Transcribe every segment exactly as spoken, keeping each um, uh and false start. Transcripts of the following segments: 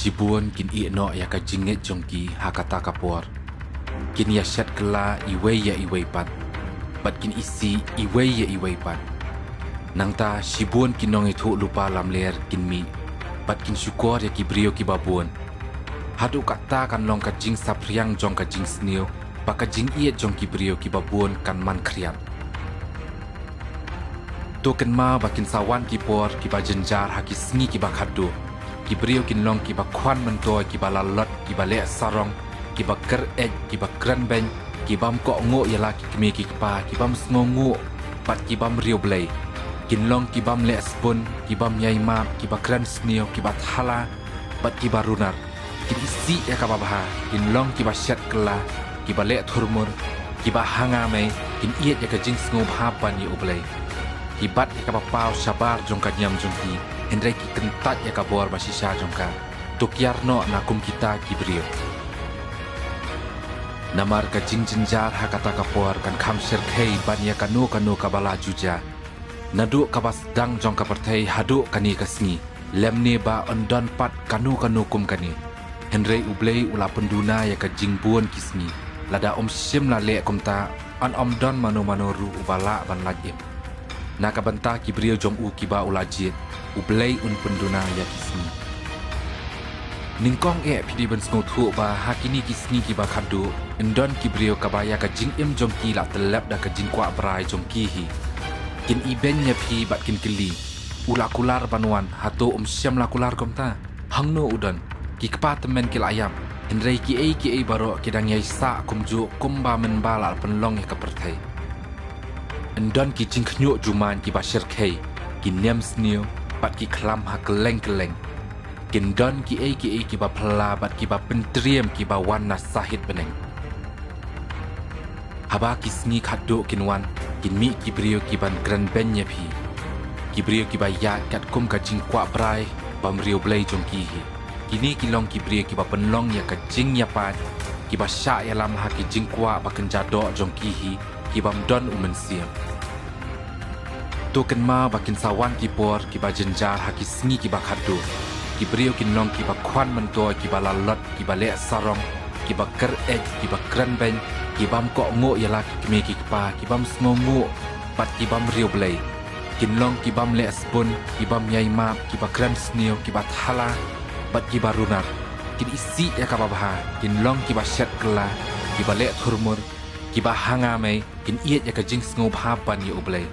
Shibun kin ïeh noh ïa ka jingngeit jong ki ha kata ka por. Kin ïa shet kylla iwei ïa iwei pat, bad kin isih iwei ïa iwei pat. Nangta shibun ki nongïathuhlypa lamler kin mih, bad kin shukor ïa ki briew kiba bun. Haduh katta kan long ka jingsaphriang jong ka jingsniew bad ka jingïeit jong ki briew kiba bun kan man khriat. To kynmaw ba kin sa wan ki por kiba jynjar ha ki sngi kiba khatduh. Ki briew kin long kiba khwan myntoi, kiba lalot, kiba leh sarong, kiba kyr-eit, kiba kren beiñ, kibym kohnguh ïa la ki kmie ki kpa, kibym sngewnguh bad kibym riewblei. Kin long kibym leh sbun, kibym ïai map, kiba kren sniew, kiba thala bad kiba runar. Kin isih ïa kaba bha, kin long kiba shet kylla, kiba leh thurmur, kiba hanga mei, kin ïeit ïa ka jingsngewbha ban ïa U Blei. Ki bat ïa kaba paw shabar jong ka niam jong ki, hynrei ki kyntait ïa ka bor ba shisha jong ka. To kiar noh na kum kita ki briew. Namar ka jingjynjar ha kata ka por kan kham shyrkhei ban ïa kano kano kaba la ju jia. Naduh kaba sdang jong ka pyrthei haduh kane ka sngi, lymne ba yn don pat kano kano kum kane. Hynrei U Blei u la pynduna ïa ka jingbun ki sngi. Lada ym shym la leh kumta, yn ym don mano mano ruh uba lah ban lait im. Na ka bynta ki briew jong u kiba u la jied, U Blei un pynduna ïa ki sngi. Nyngkong eh phi dei ban sngewthuh ba ha kine ki sngi kiba khatduh, yn don ki briew kaba ïa ka jingim jong ki la tyllep da ka jingkwah brai jong ki hi. Kin ibeiñ ïa phi bad kin kylli, u la kular ban wan, hato um shym la kular kumta? Hangno u don? Ki kpa tymmen ki la ïap, hynrei kiei kiei baroh ki dang ïai sah kumjuh kumba mynba la pynlong ïa ka pyrthei. Yn don ki jingkhynñiuh jumaiñ kiba shyrkhei, ki niam sniew, bad ki khlam ha kylleng kylleng. Kin don kiei kiei kiba phylla bad kiba pyntriem kiba wan na sahit bneng. Haba ki sngi khatduh kin wan, kin mih ki briew kiban kren beiñ ïa phi. Ki briew kiba ïaid katkum ka jingkwah brai bym riewblei jong ki hi. Kine ki long ki briew kiba pynlong ïa ka jingïapait, kiba shah ïalam ha ki jingkwah ba kynja doh jong ki hi, kibym don u mynsiem. To kynmaw ba kin sa wan ki por kiba jynjar ha ki sngi kiba khatduh. Ki briew kin long kiba khwan myntoi, kiba lalot, kiba leh sarong, kiba kyr-eit, kiba kren beiñ, kibym kohnguh ïa la ki kmie ki kpa, kibym sngewnguh bad kibym riewblei. Kin long kibym leh sbun, kibym ïai map, kiba kren sniew, kiba thala bad kiba runar. Kin isih ïa kaba bha, kin long kiba shet kylla, kiba leh thurmur, kiba hanga mei, kin ïeit ïa ka jingsngewbha ban ïa U Blei.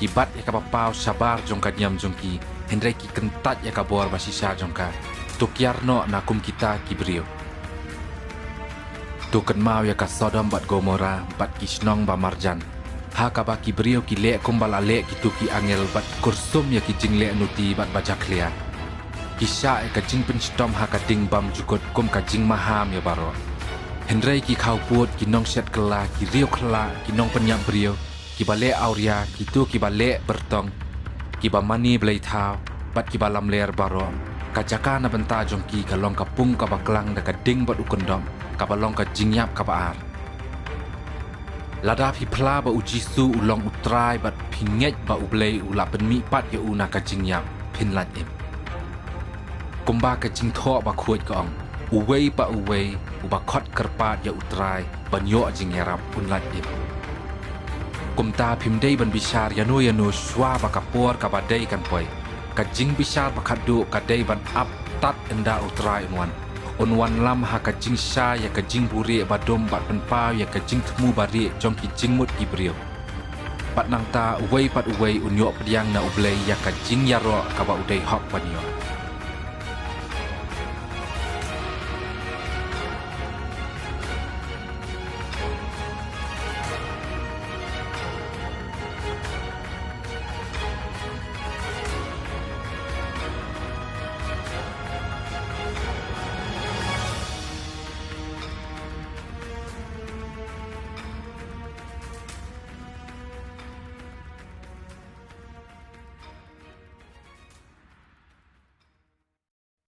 Ki bat ïa kaba paw shabar jong ka niam jong ki, hynrei ki kyntait ïa ka bor ba shisha jong ka. To kiar noh na kum kita ki briew. To kynmaw ïa ka Sodom bad Gomorrah bad ki shnong ba marjan, ha kaba ki briew ki leh kumba la leh kito ki angel bad kyrsum ïa ki jingleh nuti bad ba jakhlia. Ki shah ïa ka jingpynshitom ha ka ding bymjukut kum ka jingmaham ïa baroh. Hynrei ki khawpud, ki nongshet kylla, ki riewkhylla, ki nongpynïap briew, kiba leh awria, kito kiba leh byrtong, kiba mane blei thaw bad kiba lamler baroh, ka jaka na bynta jong ki ka long ka pung kaba klang da ka ding bad u kyndong, kaba long ka jingïap kaba ar. Lada phi phla ba U Jisu u long U Trai bad phi ngeit ba U Blei u la pynmihpat ïa u na ka jingïap, phin lait im. Kumba ka Jingthoh Bakhuid ka ong, uwei pa uwei uba khot kyrpad ïa U Trai ban ïoh jingïarap un lait im. Kumta phim dei ban bishar ïano ïano shuwa ba ka por kaba dei kan poi. Ka jingbishar ba khatduh ka dei ban ap tad ynda U Trai un wan. Un wanlam ha ka jingshai ïa ka jingbuhrieh badum bad pynpaw ïa ka jingthmu barieh jong ki jingmut ki briew. Bad nangta uwei pat uwei un ïoh pdiang na U Blei ïa ka jingïaroh kaba u dei hok ban ïoh.